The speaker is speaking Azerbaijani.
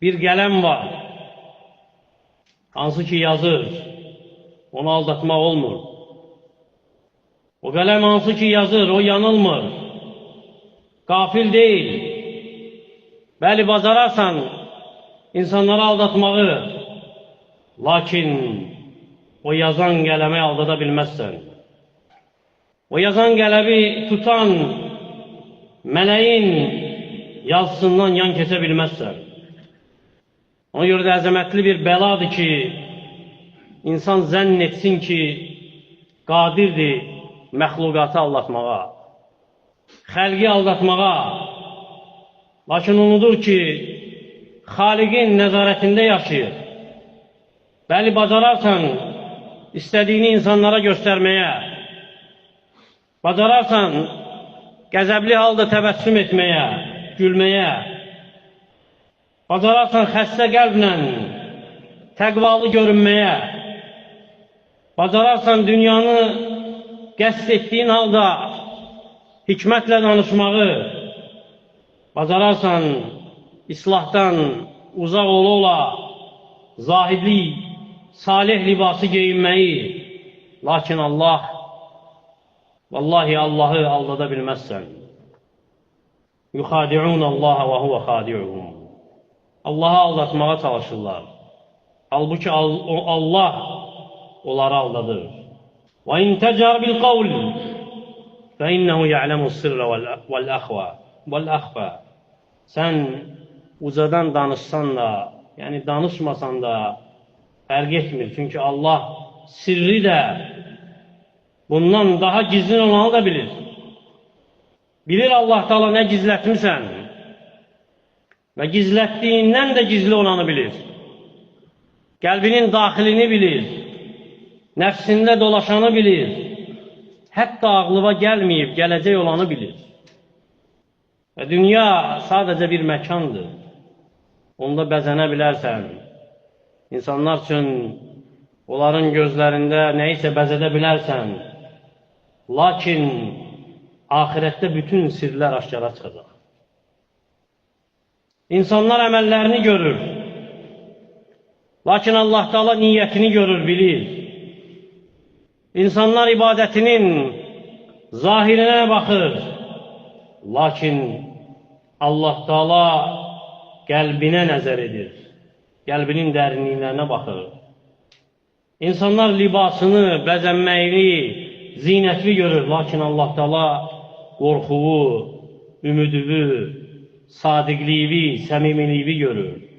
Bir qələm var, hansı ki yazır, onu aldatmaq olmur. O qələm hansı ki yazır, o yanılmır, qafil deyil. Bəli, bacararsan insanları aldatmağı, lakin o yazan qələmi aldada bilməzsən. O yazan qələmi tutan mələyin yazısından yan keçə bilməzsən. Ona görə də əzəmətli bir bəladır ki, insan zənn etsin ki, qadirdir məxluqatı aldatmağa, xəlqi aldatmağa. Lakin unudur ki, Xaliqin nəzarətində yaşayır. Bəli, bacararsan istədiyini insanlara göstərməyə, bacararsan qəzəbli halda təbəssüm etməyə, gülməyə, bacararsan xəstə qəlblə təqvalı görünməyə, bacararsan dünyanı qəsd etdiyin halda hikmətlə danışmağı, bacararsan islahdan uzaq ola-ola zahidlik, salih libası geyinməyi, lakin Allah, vallahi Allahı aldada bilməzsən. Yuxadi'un Allaha və huvə xadi'uhum. Allahı aldatmağa çalışırlar. Halbuki Allah onları aldadır. Və in təcər bil qavl fə innehu ya'lemu sirrə vəl-əxfə. Sən ucadan danışsan da, yəni danışmasan da fərq etmir. Çünki Allah sirri də bundan daha gizlin olanı da bilir. Bilir Allah Teala nə gizlətmisən və gizlətdiyindən də gizli olanı bilir. Qəlbinin daxilini bilir, nəfsində dolaşanı bilir, hətta ağlıva gəlməyib, gələcək olanı bilir. Və dünya sadəcə bir məkandır. Onda bəzənə bilərsən. İnsanlar üçün onların gözlərində nəyisə bəzədə bilərsən. Lakin ahirətdə bütün sirlər aşkara çıxacaq. İnsanlar əməllərini görür. Lakin Allah Teala niyyətini görür, bilir. İnsanlar ibadətinin zahirinə baxır. Lakin Allah Teala qəlbinə nəzər edir. Qəlbinin dərinliklərinə baxır. İnsanlar libasını, bəzənməyini, zinətli görür. Lakin Allah Teala qorxuvu, ümidini, sadiqliyi, səmimiliyi görür.